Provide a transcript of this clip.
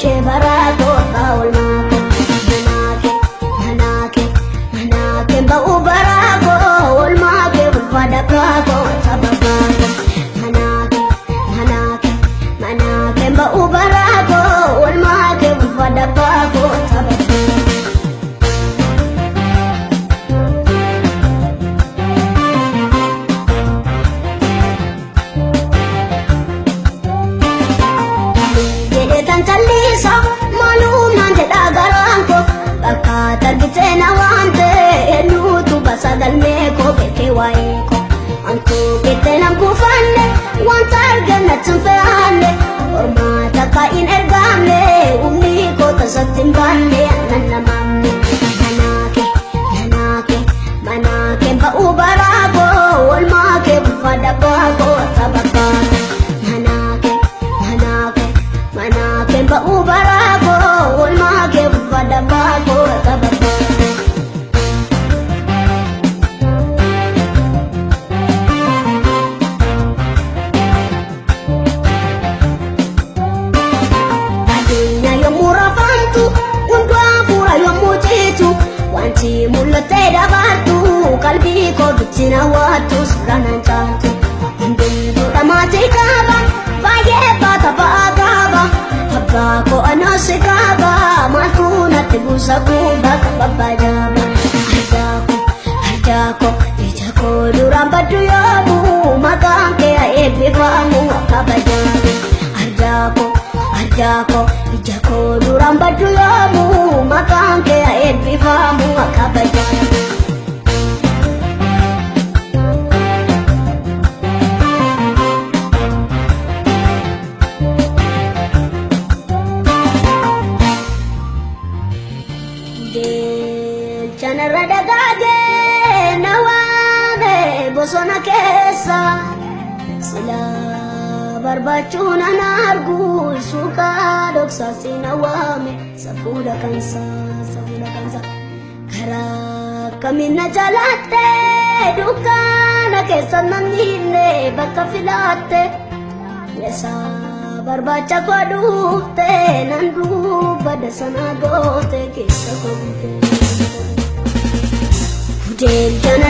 Bulchee baraa koo abbaa oolmaa koo. Manaa kee manaa kee manaa kee ba'uu baraa koo oolmaa kee ulfaadha abbaa koo sababaa koo. Manaa kee manaa kee manaa kee ba'uu baraa koo oolmaa kee ulfaadha abbaa koo sababaa koo. Jedhee tan calliisa maalummaan jedhaa garaan koo bakka targitee na waamte eenyutu basa galmee koo beekee waa'ee koo antuu qixxee nan kuufanne wanta argan natti hin fe'anne qormaata akka hin ergamne humni koo tasatti hin baanne annan namaamne manaa kee manaa kee manaa kee ba'uu baraa koo oolmaa kee bulfaadha abbaa koo sababaa koo manaa kee manaa kee manaa kee ba'uu baraa koo oolmaa kee bulfaadha abbaa koo sababaa koo. Addunyaa yommuu rafamtu hunduu hafuura yommuu ciitu wanti mul'attee dabartu qalbii koo bittina waattu suuraan nan caaltu hundumtuu dhamaatii qaba baay'ee baata ba'aa qaba abbaa koo anaas qaba maaltu natti buusa gubbaa qaba bajaaba arjaa koo arjaa koo ija koo duraan baddu yoomu maqaan kee haa eebbifamu akka bajaaba arjaa koo arjaa koo ija koo duraan baddu yoomu maqaan kee haa eebbifamu akka bajaaba. Deelchanarra dagaagee na waame bosona keessa sila barbaachuun an argu suuqaa dhoksaasi na waame safuudha kansa safuudha kansa karaa kamiin na jaalaatte dukkaana keessa namni hinne bakka filaatte yesaa barbaacha koo dhufte nan dubbada sana goote keessa koo guute. Deelchana